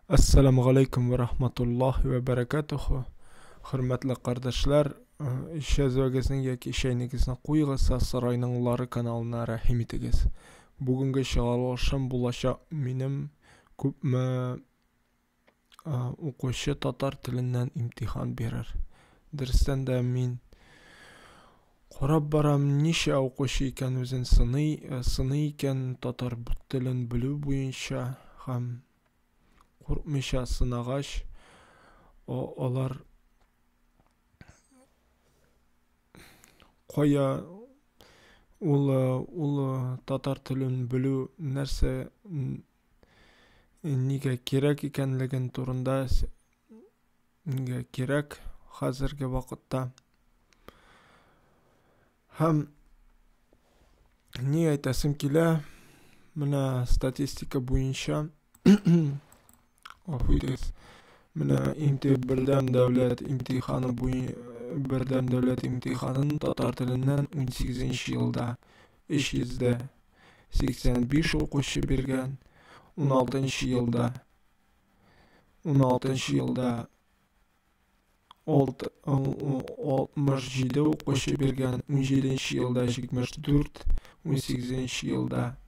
Әссәламү галәйкүм вә рахматуллаһи вә бәрәкәтүһү. Хөрмәтле кардәшләр, чәзвәгезнең яки чәйнегезне куегыз, Сарайның Лары каналына рәхим итегез. Бүгенге чыгарылышым булачак минем күпме укучы татар теленнән имтихан бирер. Дөрестән дә мин карап барам, ничә укучы икән үзен сыный, сыный икән татар телен белү буенча һәм куркмыйча сынагач, алар кая ул ул татар телен белү нәрсә нигә кирәк икәнлеген турында нигә кирәк хәзерге вакытта. Һәм ни әйтәсем килә, менә статистика буенча гафу итегез, менә имти бердәм дәүләт имтиханы буй бердәм дәүләт имтиханын татар теленнән 18 елда 385 укучы биргән, 16 елда 16 елда 67 укучы биргән, 17 елда 74, 18 елда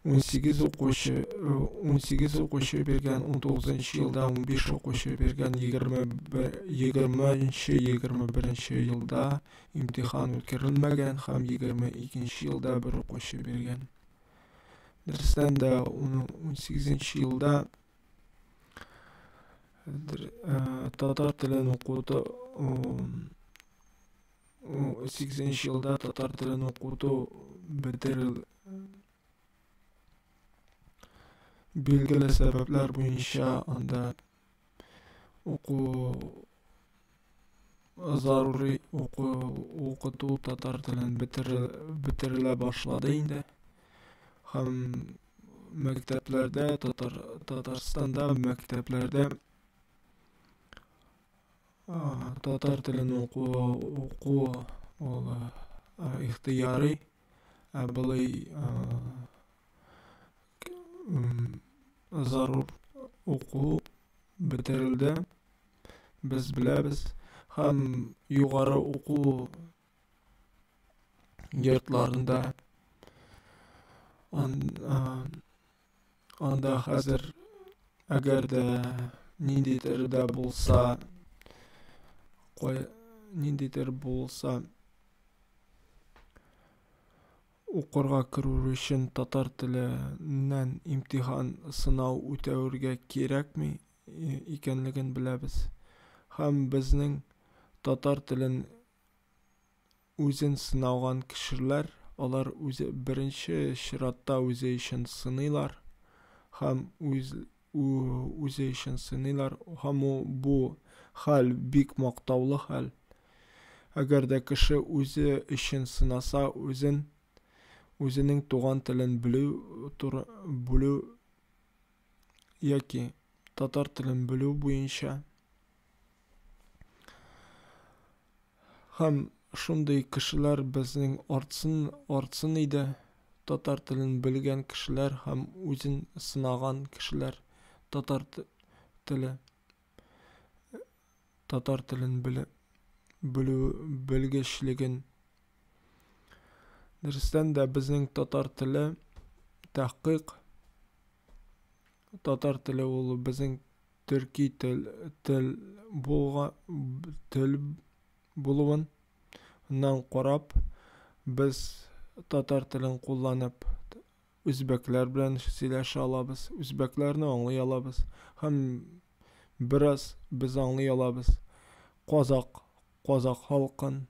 18 укучы 18 укучы биргән, 19 елда 15 укучы биргән, 20 21 елда имтихан үткәрелмәгән һәм 22 елда бер укучы биргән. Дөрестән дә 18 елда татар телен укыту 8 елда татар телен укыту бетерел билгеле сәбәпләр буенча анда уку зарури уку укыту татар телен бетерелә башлады инде һәм мәктәпләрдә татар Татарстанда мәктәпләрдә татар телен уку уку ул ихтыяри, ә болай зарур уку бетерелде, без беләбез. Һәм югары уку йортларында анда хәзер әгәр дә ниндидер дә булса ниндидер булса укырга керү өчен татар теленнән имтихан сынау үтәүгә кирәкми икәнлеген беләбез. Һәм безнең татар телен үзен сынауган кешеләр, алар үзе беренче чиратта үзе өчен сыныйлар һәм үз үзе өчен сыныйлар һәм бу хәл бик мактаулы хәл. Әгәр дә кеше үзе өчен сынаса, үзен үзенең туган телен белү туры белү яки татар телен белү буенча һәм шундый кешеләр безнең артсын артсын иде татар телен белгән кешеләр һәм үзен сынаган кешеләр татар теле татар телен беле белү белгечлеген. Дөрестән дә безнең татар теле тәхкыйк татар теле ул безнең төрки тел тел булга тел булуын аннан карап без татар телен кулланып үзбәкләр белән сөйләшә алабыз, үзбәкләрне аңлый алабыз һәм бераз без аңлый алабыз казак казак халкын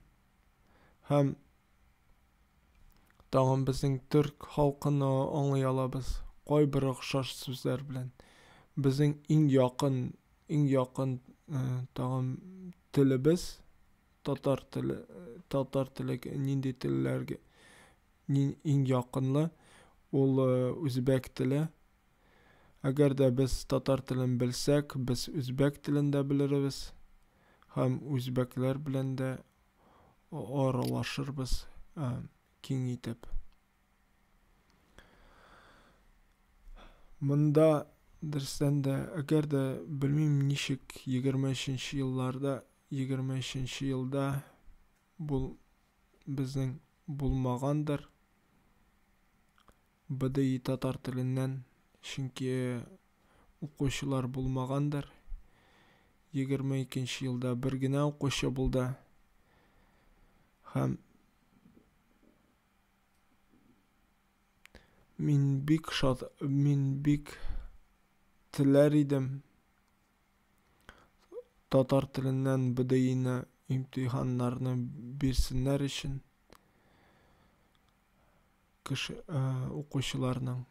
һәм тагын безнең төрк халкын аңлый алабыз кайбер охшаш сүзләр белән. Безнең иң якын иң якын тагын телебез татар теле татар теле нинди телләргә иң якынлы ул үзбәк теле. Әгәр дә без татар телен белсәк, без үзбәк телен дә белербез һәм үзбәкләр белән дә аралашырбыз киң итеп. Монда Дөрестән дә, әгәр дә белмим ничек 23 елларда, 23 елда бул безнең булмагандыр БДИ татар теленнән, чөнки укучылар булмагандыр. 22 елда бер генә укучы булды. Һәм Мин бик шат, мин бик теләр идем татар теленнән БДИны имтиханнарны бирсеннәр өчен кеше укучыларның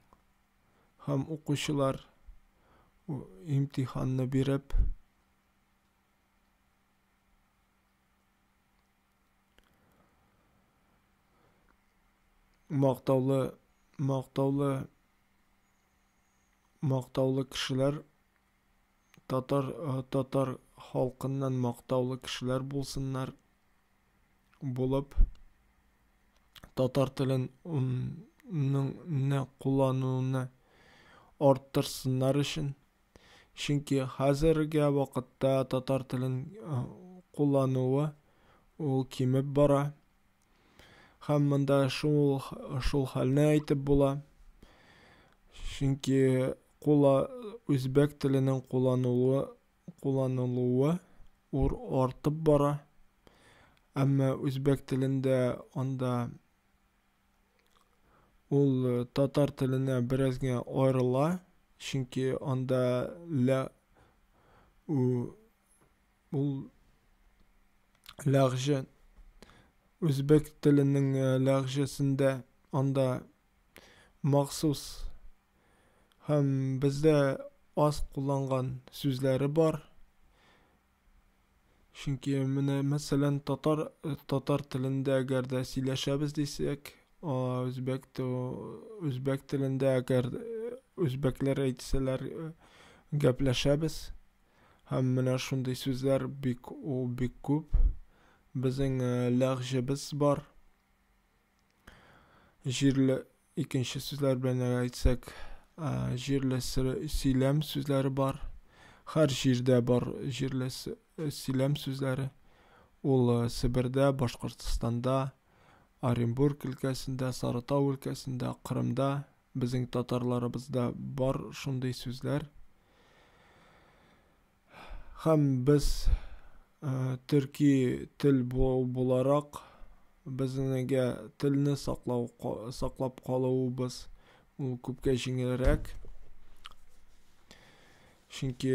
һәм укучылар имтиханны биреп Мактаулы, мактаулы, мактаулы кешеләр, татар, татар халкыннан мактаулы кешеләр булсыннар, булып, татар телен куллануны арттырсыннар өчен. Чөнки хәзерге вакытта татар телен куллануы ул кимеп бара. Һәм монда шул шул хәлне әйтеп була. Чөнки кула үзбәк теленең кулланылуы кулланылуы ур артып бара. Әмма үзбәк телендә анда Ул татар теленә бераз генә аерыла, чөнки анда лә у ул ләгъҗә үзбәк теленең ләгъҗәсендә анда махсус һәм бездә аз кулланган сүзләре бар. Чөнки менә, мәсәлән, татар татар телендә әгәр дә сөйләшәбез дисәк, үзбәк үзбәк телендә әгәр үзбәкләр әйтсәләр гәпләшәбез. Һәм менә шундый сүзләр бик ул бик күп. Безнең ләгъҗебез бар. Җирле икенче сүзләр белән әйтсәк, җирле сөйләм сүзләре бар. Һәр җирдә бар җирле сөйләм сүзләре. Ул Себердә, Башкортстанда, Оренбург өлкәсендә, Сарытау өлкәсендә, Кырымда безнең татарларыбызда бар шундый сүзләр. Һәм без төрки тел буларак безнең телне саклау саклап калуыбыз ул күпкә җиңелрәк. Чөнки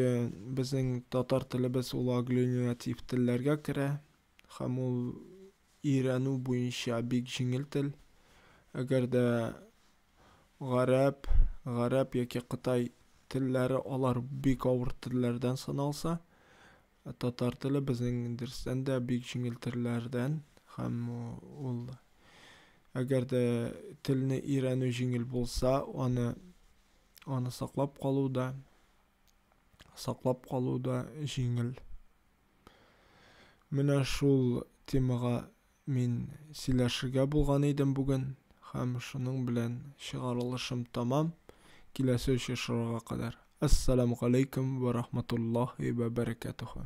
безнең татар телебез ул агглютинатив телләргә керә һәм ул өйрәнү буенча бик җиңел тел. Әгәр дә Гарәп, гарәп яки кытай телләре алар бик авыр телләрдән саналса, татар теле безнең дөрестән дә бик җиңел телләрдән һәм ул әгәр дә телне өйрәнү җиңел булса, аны аны саклап калу да саклап калу да җиңел. Менә шул темага Мин сөйләшергә булган идем бүген һәм шуның белән чыгарылышым тәмам. Киләсе очрашуга кадәр. Әссәламү галәйкүм вә рахматуллаһи вә бәрәкәтүһү.